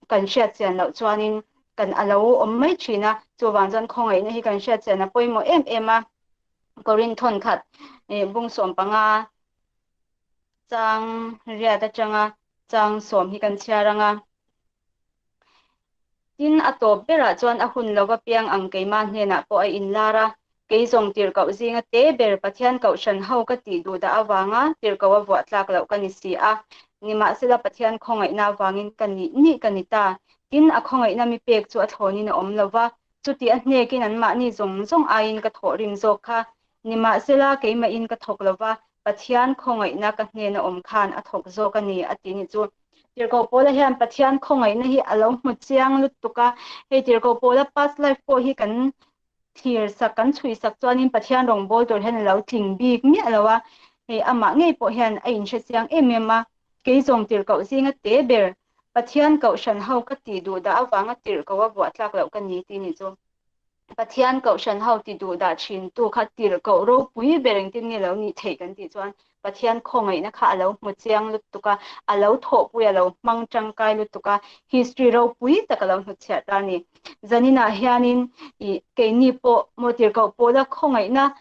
kan hriat chian loh chuanin kan a lo awm mai thin a, chuvang chuan khawngaihna hi kan hriat chian a pawimawh em em a. Korinthon khat bung 15 chang riat atanga chang 10 hi kan chhiar anga. Tin, a tawp berah chuan a hun lova piang ang keimah hnenah pawh a inlar a, kei zawng tirhkoh zinga te ber Pathian kohhran ho ka tih duh dah avanga tirhkoh a vuah tlak loh ka ni si a. Nimahsela Pathian khawngaihna avangin ka nih nih ka ni ta. Tin, a khawngaihna mi pek chu a thlawnin a awm lova, chuti a hnekin anmahni zawng zawng aiin ka thawhrim zawk kha. Nimahsela keimahin ka thawk lova, Pathian khawngaihna ka hnena awm khan a thawk zawk a ni, a ti ni chu. Tirhkoh Paula hian Pathian khawngaihna hi a lo hmu chiang lutuk a, hei Tirhkoh Paula past life pawh hi kan thlir sak, kan chhui sak chuanin Pathian rawngbâwl tur hian a lo tling bik miah lo a, hei amah ngei pawh hian a inhre chiang em em a, kei zawng tirhkoh zinga te ber Pathian kohhran ho ka tih duh dah avanga tirhkoh a vuah tlak loh ka ni tih ni chu. Pathian kohhran ho ti duh dah thin tu kha tirhkoh ropui ber engtin nge lo nih theih kan tih chuan Pathian khawngaihna kha a lo hmu chiang lutuk a, a lo thawhpui a lo hmang tangkai lutuk a, history ropui tak a lo hnutchhiah ta a ni. Zaninah hianin i keini pawh maw tirhkoh pawla khawngaihna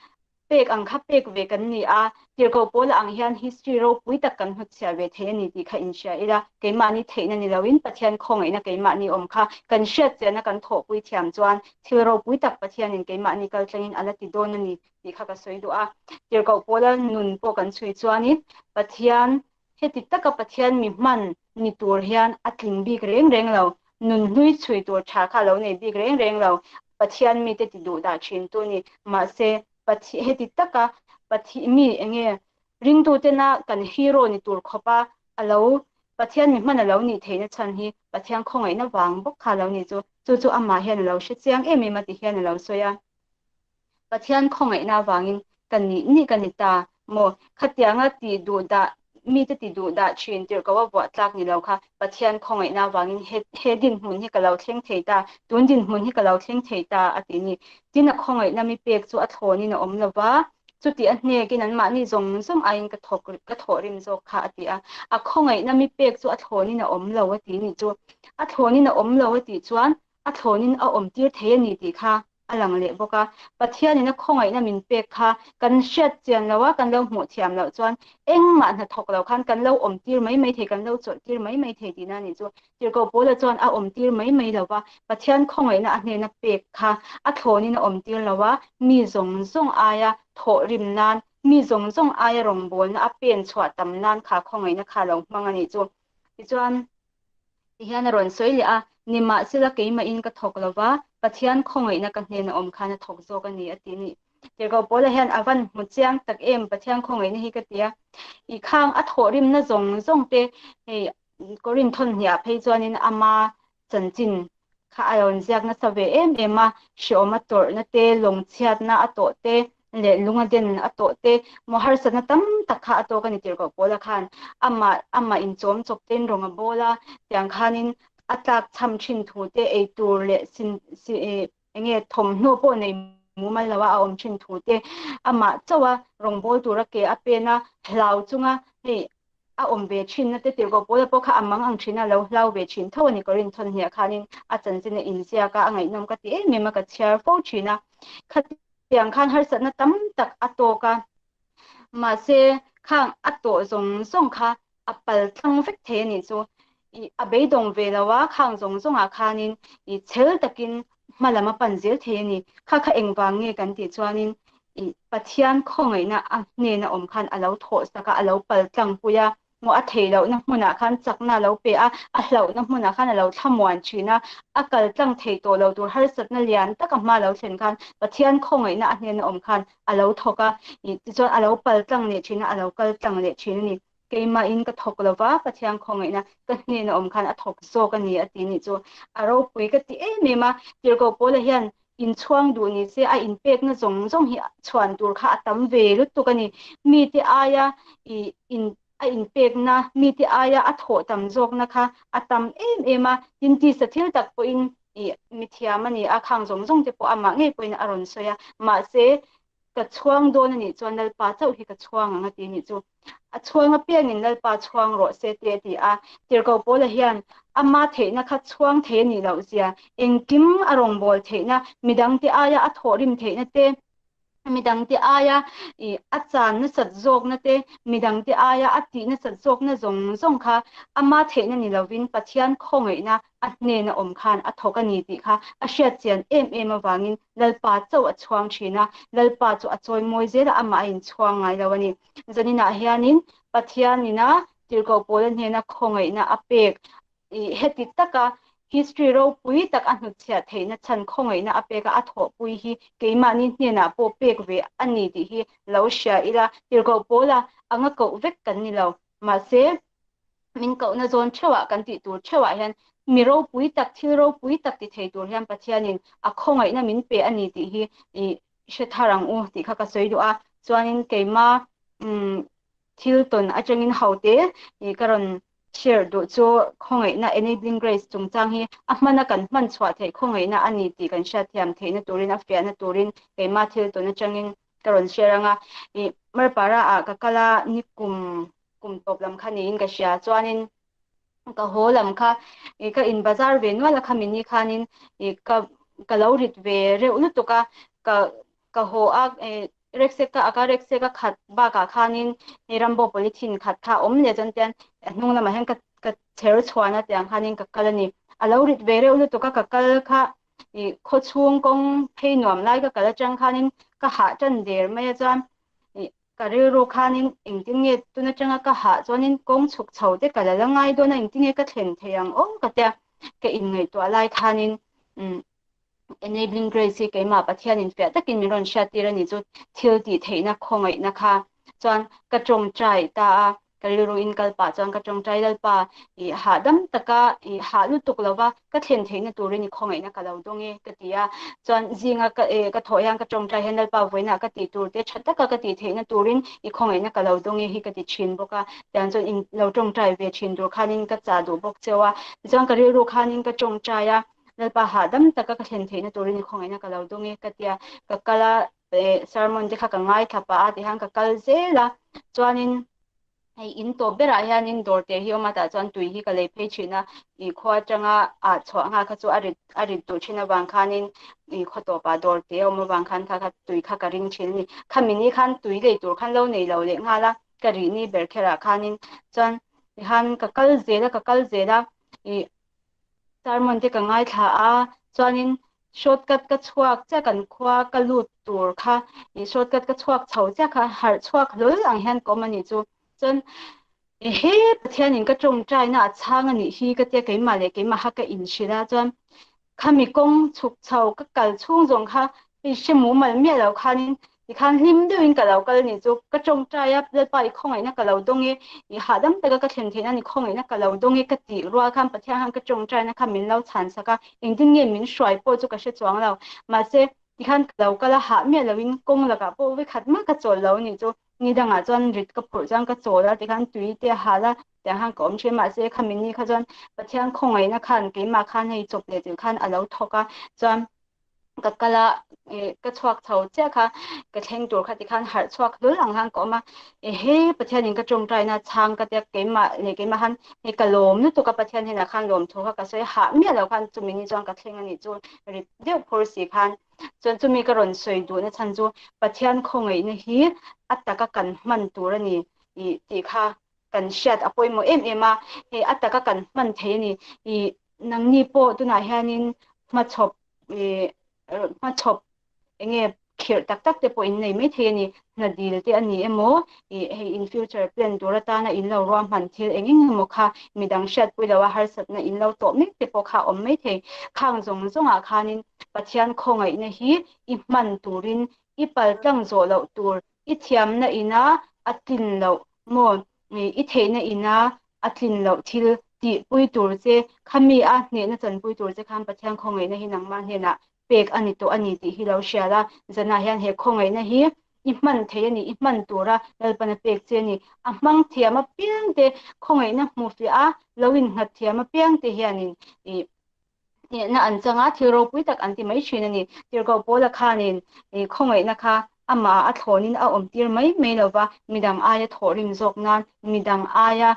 pek ang kha pek ve kan ni a, tirhkoh pawla ang hian history ropui tak kan hnutchhiah ve thei a ni tih kha inhria ila, keimahni theihna ni loin Pathian khawngaihna keimahni awm kha kan hriatchiahna kan thawhpui thiam chuan thil ropui tak Pathianin keimahni kaltlangin a la ti dawn a ni tih kha ka sawi duh a. Tirhkoh pawla nun pawh kan chhui chuanin Pathian heti taka Pathian mi hman ni tur hian a tling bik reng reng lo, nun hlui chhui tur tha kha a lo nei bik reng reng lo, Pathian mite ti duh dah thin tu ni. Mahse, Pathian heti taka Pathian mi enge ringtutena kan hero ni tur khawpa a lo Pathian mi hman a lo nih theihna chhan hi Pathian khawngaihna vang bawk kha a lo nih chu. Chu chu amah hian a lo hre chiang em em a ti hian a lo sawi a. Pathian khawngaihna avangin ka nih nih ka ni ta maw? Khatianga tih duh dah mite ti duh dah thin tirhkoh a vuah tlak ni lo kha Pathian khawngaihna avangin he he dinhmun hi ka lo thleng thei ta, tun dinhmun hi ka lo thleng thei ta a ti ni. Tin, a khawngaihna mi pek chu a thlawnin a awm lo va, chuti a hnekin anmahni zawng zawng aiin ka thawk ka thawhrim zawk kha a ti a. A khawngaihna mi pek chu a thlawnin a awm lo a ti ni chu. A thlawnin a awm lo a tih chuan a thlawnin a awmtir thei a ni tih kha a lang leh bawk a. Pathianin a khawngaihna min pek kha kan hriat chian loh a, kan lo hmuh thiam loh chuan engmah hna thawk lo khan kan lo awmtir mai mai thei, kan lo chawlhtir mai mai thei tihna a nih chu. Tirhkoh Paula chuan a awmtir mai mai lo va, Pathian khawngaihna a hnena pek kha a thlawnin a awmtir lo a, mi zawng zawng aia thawhrim nan, mi zawng zawng aia rawngbawlna a pen chhuah tam nan kha khawngaihna kha a lo hmang a nih chu. Tichuan. Ti hian a rawn sawi leh a, Nimahsela keimahin ka thawk lo va, Pathian khawngaihna ka hnena awm khan a thawk zawk a ni, a ti ni. Tirhkoh Paula hian a van hmu chiang tak em Pathian khawngaihna hi ka ti a. I khang a thawhrimna zawng zawng te hei Korinth thawmhniah phei chuanin ama chanchin kha a rawn ziak nasa ve em em a, hreawm a tawrhna te, lawngchhiatna a tawh te, leh lunga den a tawh te, maw harsatna tam tak kha a tawk a ni tirhkoh Paula khan amah amah inchawm chawp tein rawng a bawl a, tiang khanin a tlak chham thin thu te, ei tur leh sin si eng nge thawmhnaw pawh nei mumal lo a a awm thin thu te, amah chauh a rawngbâwl tura ke a pen a, hlau chunga hei a awm ve thin na te tirhkoh Paula pawh kha a mang ang thin a, lo hlau ve thin tho a ni Korinth thawmhniah khanin a chanchin a inziak a, a ngaihnawm ka ti em em a, ka chhiar fo thin a, khati Tiang khan harsatna tam tak a tawk a, mahse khang a tawh zawng zawng kha a pal tlang vek thei a nih chu. I a beidawng ve lo a, khang zawng zawngah khanin i chhel takin hma lam a pan zel thei a ni. Kha kha engvang nge kan tih chuanin i Pathian khawngaihna a hnena awm khan a lo thawhsak a, a lo pal tlangpui a, Maw a theih lohna hmunah khan chakna a lo pe a, a hlauhna hmunah khan a lo thlamuan thin a, a kal tlang theih tawh lo tur harsatna lian taka hma lo thlen khan Pathian khawngaihna a hnena awm khan a lo thawk a, tichuan a lo pal tlang leh thin a, a lo kal tlang leh thin a ni. Keimahin ka thawk lo va, Pathian khawngaihna ka hnena awm khan a thawk zawk a ni a ti nih chu a ropui ka ti em em a. Tirhkoh Paula hian inchhuang duh ni se a inpekna zawng zawng hi chhuan tur kha a tam ve lutuk a ni. Mite aia i in a inpekna, mite aia a thawh tam zawkna kha a tam em em a, tin tisa thil tak pawhin i mithiam a ni a, khang zawng zawng te pawh amah ngei pawhin a rawn sawi a, mahse ka chhuang dawn a nih chuan Lalpa chauh hi ka chhuang ang a ti nih chu. A chhuang apiangin Lalpa chhuang rawh se te a ti a. Tirhkoh Paula hian ama theihna kha chhuang thei a nih loh zia, engkim a rawngbâwl theihna, midangte aia a thawhrim theihna te, midangte aia i a chân nasat zawkna te, midangte aia a tih nasat zawkna zawng zawng kha ama theihna ni lovin Pathian khawngaihna a hnena awm khan a thawk a ni tih kha a hriat chian em em avangin Lalpa chauh a chhuang thin a, Lalpa chu a chawi mawi zel a, amah a inchhuang ngai lo a ni. Zaninah hianin Pathianina Tirhkoh Pawla hnena khawngaihna a pek i heti taka history ropui tak a hnutchhiah theihna chhan khawngaihna a pek a, a thawhpui hi keimahni hnenah pawh pek ve a ni tih hi lo hria ila, Tirhkoh Pawla anga koh vek kan ni lo. Mahse, min kohna zawn theuhah kan tih tur theuhah hian mi ropui tak, thil ropui tak ti thei tur hian Pathianin a khawngaihna min pe a ni tih hi i hre thar ang u tih kha ka sawi duh a. Chuanin keima thil tawn atangin hote i ka rawn share duh chu khawngaihna enabling grace chungchang hi a hmana kan hman chhuah theih khawngaihna a ni tih kan hriatthiam theihna turin a fiahna turin keima thil tawn atangin ka rawn share anga i Marpara ah ka kal a nikum kum tawp lam kha niin ka hria chuanin ka haw lam kha i ka in bazar ve nual a khami ni khanin i ka ka lo rit ve reuh lutuk a ka ka haw a e reksek ka aka reksek a khat bakah khanin hei rambo polythene khat kha awm leh chuan tian a hnung lamah hian ka ka chher chhuan a tiang khanin ka kal a ni a lo rit ve reuh lutuk a ka kal kha i khawchhung kawng phei nuam lai ka kal atang khanin ka hah tan der mai a chuan i ka rilru khanin engtin nge tun atanga ka hah chuanin kawng chhuk chho te ka la la ngai dawn a engtin nge ka thlen thei ang aw ka tia ka inngaihtuah lai khanin um enabling grace hi keimah Pathianin fiah takin min rawn hriat tir a ni chu thil tih theihna khawngaihna kha chuan ka tawngtai ta a. Ka rilru in kal pah chuan ka tawngtai Lalpa i hahdam taka i hah lutuk lova ka thlen theihna turin i khawngaihna ka lo dawng e ka ti a. Chuan zinga ka e ka thawh hian ka tawngtai hian Lalpa vawiinah ka tih tur te tha taka ka tih theihna turin i khawngaihna ka lo dawng e hi ka ti thin bawk a. Tiang chuan in lo tawngtai ve thin tur khanin ka chah duh bawk cheu a. Tichuan ka rilru khanin ka tawngtai a, Lalpa hahdam taka ka thlen theihna turin i khawngaihna ka lo dawng e ka ti a. Ka kal a, sermon te kha ka ngaithla pah a tihian ka kal zel a. Chuanin hei in tawp berah hianin dawr te hi awm a tah chuan tui hi ka lei phei thin a ih khua atanga ah chhuah nghal kha chu a rit a rit duh thin avang khanin ih khaw tawpah dawr te a awm avang khan kha kha tui kha ka ring thin a ni khami ni khan tui lei tur khan lo nei lo leh nghal a ka rih ni ber kherah khanin chuan tihan ka kal zel a ka kal zel a ih sermon te ka ngaithla a chuanin shortcut ka chhuak chiah kan khua ka lut tur kha i shortcut ka chhuak chho chiah kha harh chhuak hlawl ang hian ka awm a nih chu chuan ehe Pathianin ka tawngtaina a chhang a nih hi ka tia keimah leh keimah kha ka inhrilh a chuan khami kawng chhuk chho ka kal chhung zawng kha i hre mumal miah lo khanin Tikhan hlim deuhin ka lo kal nih chu ka tawngtai a, Lalpa i khawngaihna ka lo dawng e, i hahdam taka ka thlen theihna ni khawngaihna ka lo dawng e ka tih rual khan Pathian khan ka tawngtaina kha min lo chhan sak a, engtin nge min hruai pawh chu ka hre chuang lo. Mahse, tikhan ka lo kal a, hah miah loin kawng lakah pawh vekhat mah ka chawl lo nih chu. Ni dangah chuan rit ka phurh chuan ka chawl a, tikhan tui te a hal a, tiang khan ka awm thin. Mahse, khami ni kha chuan Pathian khawngaihna khan keimah khan hei chawp leh chilh khan a lo thawk a, chuan ka kal a ka chhuak chho chiah kha ka thleng tur kha tikhan harh chhuak hlul ang khan ka awm a ehe Pathianin ka tawngtaina chhang ka tia keimah leh keimah khan hei ka lawm lutuk a Pathian hnenah khan lawm thu kha ka sawi hah miah lo khan chumi ni chuan ka thleng a nih chu rit deuh phur si khan chuan chumi ka rawn sawi duhna chhan chu Pathian khawngaihna hi a taka kan hman tur a ni tih kha kan hriat a pawimawh em em a, hei a taka kan hman thei a ni. I nangni pawh tunah hianin hmachhawp i hmachhawp enge khirh tak tak te pawh in nei mai thei a ni. Hna dil te a ni emaw i hei in future plan tur atana in lo ruahman thil eng eng emaw kha midang hriatpui loha harsatna in lo tawh mek te pawh kha a awm mai thei. Khang zawng zawngah khanin Pathian khawngaihna hi i hman turin i paltlang zawh loh tur I thiamna ina a tlin loh maw? I theihna ina a tlin loh thil tihpui tur che, khami a hnehna chanpui tur che khan Pathian khawngaihna hi nangmah hnenah pek a ni tawh a ni tih hi lo hria la. Zanah hian he khawngaihna hi i hman thei a ni, i hman tura Lalpan a pek che a ni. A hmang thiam apiang te, khawngaihna hmu fiah a, lo innghat thiam apiang te hianin i Hnehna an chang a, thil ropui tak an ti mai thin a ni. Tirhkoh Paula khanin khawngaihna kha amah a thlawnin a awmtir mai mai lo va, midang aia thawhrim zawk nan, midang aia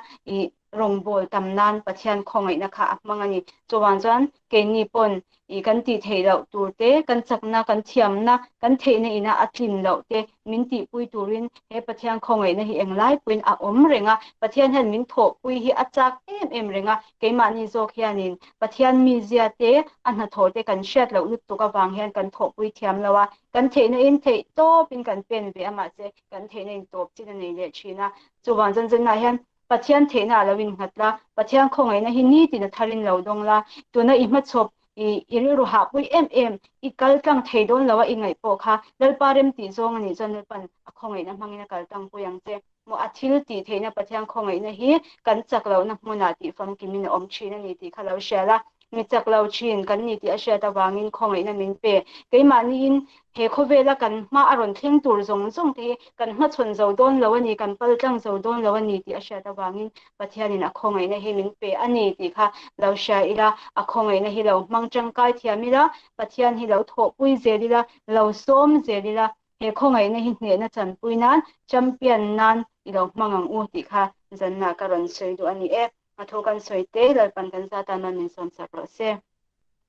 rawngbâwl tam nan Pathian khawngaihna kha a hmang a ni. Chuvang chuan keini pawn kan tih theih loh tur te, kan chakna, kan thiamna, kan theihna ina a tlin loh te min tihpui turin he Pathian khawngaihna hi englai pawhin a awm reng a. Pathian hian min thawhpui hi a chak em em reng a, Keimahni zawk hianin Pathian mizia te, a hnathawh te kan hriat loh lutuk avang hian kan thawhpui thiam lo a, kan theihna in theih tawpin kan pen ve a mahse kan theihna in tawp chin a nei leh thin a. Chuvang chuan zanah hian Pathian theihna a lo innghat la, Pathian khawngaihna hi nitin a tharin lo dawng la, tuna i hmachhawp i i rilru hahpui em em, i kal tlang thei dawn lo a i ngaih pawh kha Lalpa rem tih zawng a nih chuan Lalpan a khawngaihna hmangin a kal tlangpui ang che. Maw a thil tih theihna Pathian khawngaihna hi kan chak lohna hmunah tih famkimin a awm thin a ni tih kha lo hria la. Mi chak lo thin kan ni tih a hriat avangin khawngaihna min pe. Keimahniin he khawvela kan hma a rawn thleng tur zawng zawng te hi kan hmachhawn zo dawn lo a ni, kan pal tlang zo dawn lo a ni tih a hriat avangin Pathianin a khawngaihna hi min pe a ni tih kha lo hria ila, a khawngaihna hi lo hmang tangkai thiam ila, Pathian hi lo thawhpui zel ila, lo sawm zel ila, He khawngaihna hi hnehna chanpui nan, champion nan i lo hmang ang u tih kha zanna ka rawn sawi duh a ni e. A thu kan sawi te Lalpan kan za tan man min sawm sak rawh se.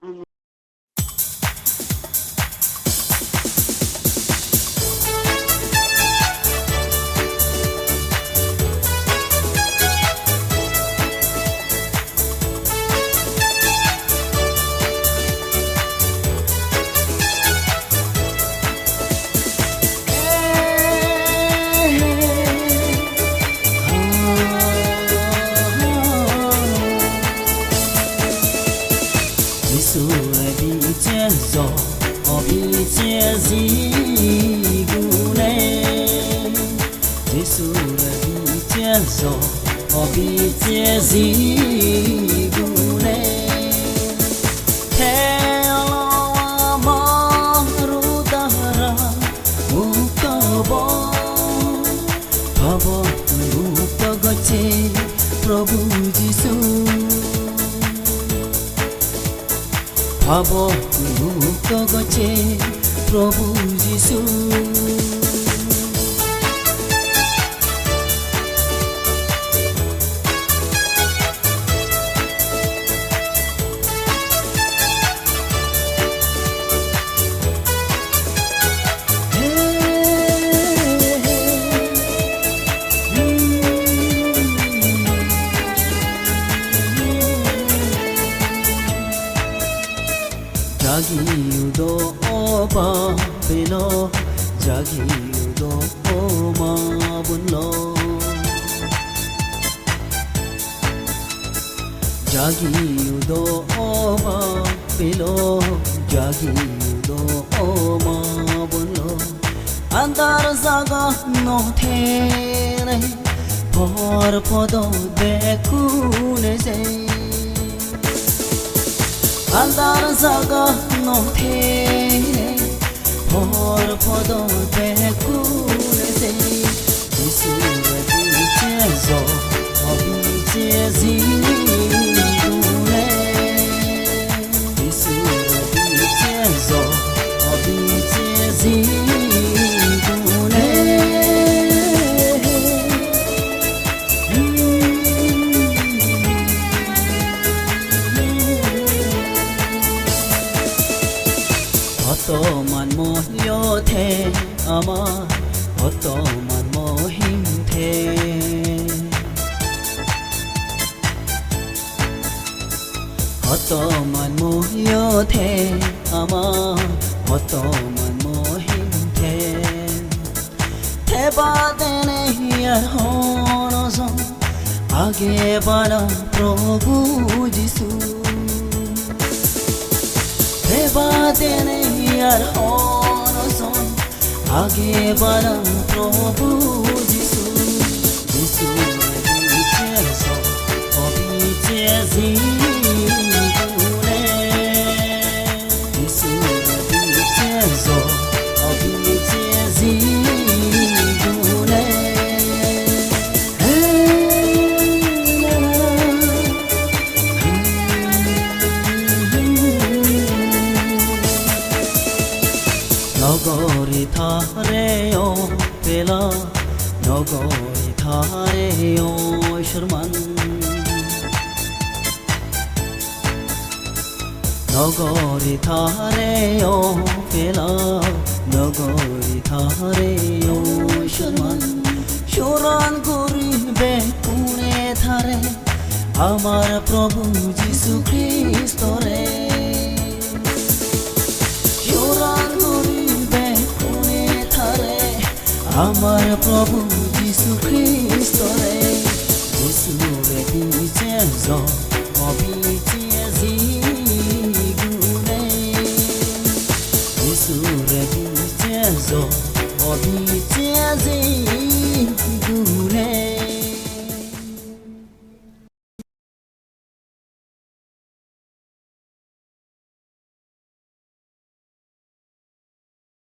Amen. অবিচে যিগুণে আমাৰ মুক্ত হব মুক্ত গছে প্ৰভু যীশু ভাব মুক্ত গছে প্ৰভু যীশু। জাগিউদ বাবেল জাগিউদ মাবুল জাগিউদ বাবেল জাগিউদ মাবুল আন্দার জাগা নথেরে পর পদ দেখুনে যে আন্দার জাগা নথেরে পর পদ দেখুনে যে যিশুরে দিছে অবিচে যিগুণে যিশুরে দিছে অবিচে যিগুণে। অতমান মহিয়থে আমার অতমান মহিমথে অতমান মহিয়থে আমার অতমান মহিমথে থেবাদেনে here হনজন আগে বালা প্ৰভু যীশু দেবাদেনে here হনজন আগে বালা প্ৰভু যীশু যিশুৰে দিছে অবিচে যিগুণে যিশুৰে দিছে অবিচে যিগুণে। নগরী থারে ও পেলা নগরী থারে ও শর্মান নগরী থারে ও পেলা নগরী থারে ও শর্মান শরণ করিবে কোনে থারে আমার প্রভু যীশু খ্রিস্টরে শরণ করিবে কোনে থারে আমার প্রভু যীশু খ্রিস্টরে যিশুরে দিছে অবিচে যিগুণে যিশুরে দিছে অবিচে যিগুণে।